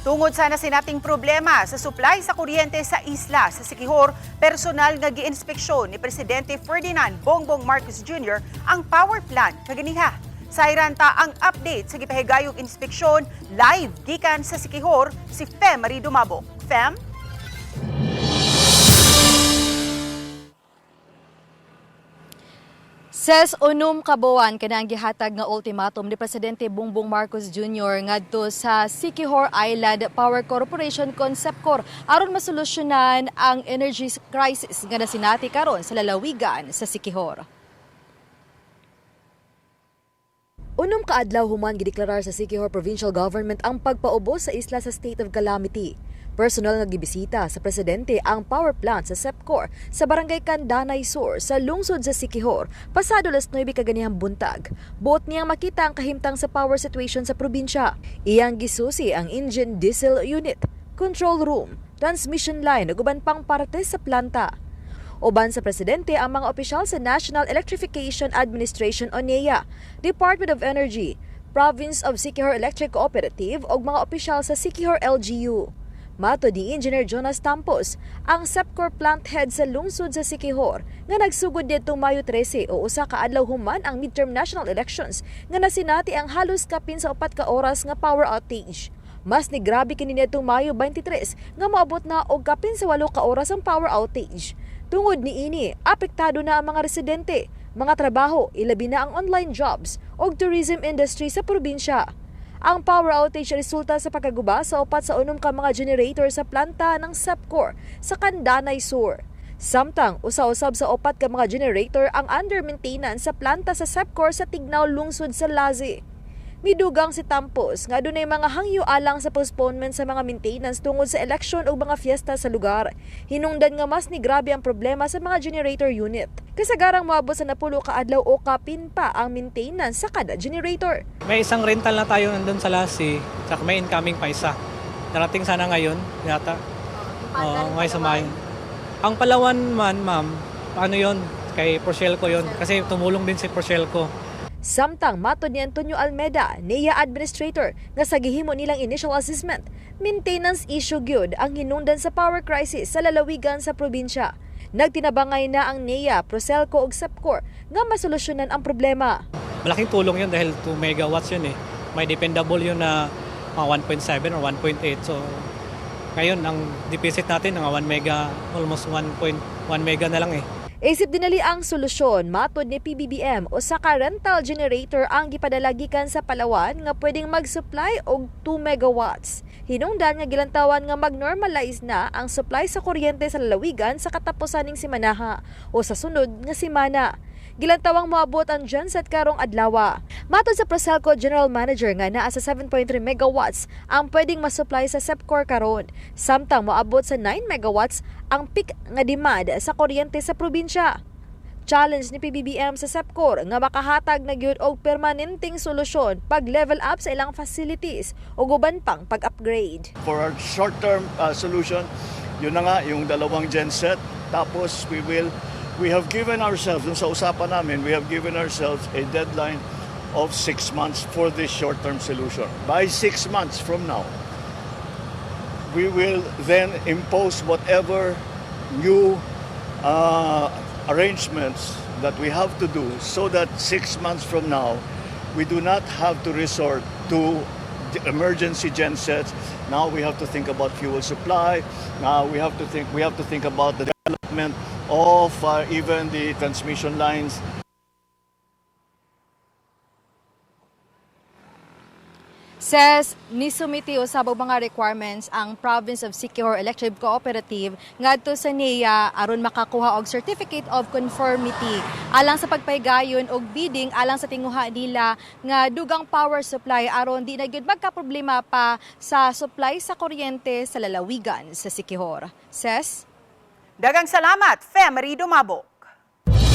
Tungod sa nasinating problema sa supply sa kuryente sa isla sa Siquijor, personal nga giinspeksyon ni Presidente Ferdinand Bongbong Marcos Jr. ang power plant kaganiha. Sayran ta ang update sa gipahigayong inspeksyon live gikan sa Siquijor si Fem Marie Dumabok. Fem? Ses 6 ka buwan kana ang gihatag nga ultimatum ni Presidente Bongbong Marcos Jr. ngadto sa Siquijor Island Power Corporation Concepcor aron masolusyonan ang energy crisis nga nasinati karon sa lalawigan sa Siquijor. 6 ka adlaw human gideklarar sa Siquijor Provincial Government ang pagpaubos sa isla sa state of calamity. Personal nga gibisita sa presidente ang power plant sa SEPCOR sa barangay Candanay Sur sa lungsod sa Siquijor pasado alas 9 kaganihang buntag. Buot niyang makita ang kahimtang sa power situation sa probinsya. Iyang gisusi ang engine diesel unit, control room, transmission line ug uban pang parte sa planta. Uban sa presidente ang mga opisyal sa National Electrification Administration o NEA, Department of Energy, Province of Siquijor Electric Cooperative ug mga opisyal sa Siquijor LGU. Matod ni Engineer Jonas Tampos, ang SEPCOR plant head sa lungsod sa Siquijor nga nagsugod didtong Mayo 13 o 1 ka adlaw human ang midterm national elections nga nasinati ang halos kapin sa 4 ka oras nga power outage. Mas ni grabe kini nitong Mayo 23 nga moabot na og kapin sa 8 ka oras ang power outage. Tungod niini, apektado na ang mga residente, mga trabaho, ilabi na ang online jobs ug tourism industry sa probinsya. Ang power outage resulta sa pagkaguba sa upat sa unom ka mga generator sa planta ng SEPCOR sa Candanay Sur. Samtang usa-usab sa upat ka mga generator ang under maintenance sa planta sa SEPCOR sa Tignao, lungsod sa Lazi. Midugang si Tampos nga dunay mga hangyo alang sa postponement sa mga maintenance tungod sa eleksyon ug mga fiesta sa lugar. Hinungdan nga mas ni grabe ang problema sa mga generator unit. Kasagarang moabot sa 10 ka adlaw o kapin pa ang maintenance sa kada generator. May isang rental na tayo nandun sa Lasi, tsaka may incoming pa isa. Darating sana ngayon, yata. Oo, may sumay. Ang Palawan man, ma'am, ano yon kay Procelco yon kasi tumulong din si Procelco. Samtang matod ni Antonio Almeda, NEA Administrator, nga sa gihimo nilang initial assessment, maintenance issue gyud ang hinungdan sa power crisis sa lalawigan sa probinsya. Nagtinabangay na ang NEA, Procelco ug SEPCOR nga masolusyonan ang problema. Malaking tulong yun dahil 2 megawatts yun eh. May dependable yun na mga 1.7 or 1.8. So, ngayon, ang deficit natin, mga 1 mega, almost 1.1 mega na lang eh. Isip dinali ang solusyon, matod ni PBBM, usa ka rental generator ang gipadala gikan sa Palawan nga pwedeng mag-supply og 2 megawatts. Hinungdan nga gilantawan nga mag-normalize na ang supply sa kuryente sa lalawigan sa katapusan ning simanaha o sa sunod nga simana. Gilantawang moabot ang genset karong adlawa. Matod sa Procelco General Manager nga naa sa 7.3 megawatts ang pwedeng masupply sa SEPCOR karon. Samtang moabot sa 9 megawatts ang peak nga demand sa kuryente sa probinsya. Challenge ni PBBM sa SEPCOR nga makahatag na gyud og permanenteng solusyon pag level up sa ilang facilities ug uban pang pag-upgrade. For our short-term solution, yun na nga, yung dalawang genset. Tapos we have given ourselves, dun sa usapan namin, we have given ourselves a deadline of 6 months for this short-term solution. By 6 months from now, we will then impose whatever new arrangements that we have to do so that 6 months from now, we do not have to resort to the emergency gensets. Now we have to think about fuel supply. Now we have to think about the development of even the transmission lines. Says nisumiti usab og mga requirements ang Province of Siquijor Electric Cooperative ngadto sa NEA aron makakuha og Certificate of Conformity alang sa pagpahigayon og bidding alang sa tinguha nila nga dugang power supply aron di na gyud magkaproblema pa sa supply sa kuryente sa lalawigan sa Siquijor. Ses. Daghang salamat, Fe Marie Dumabo.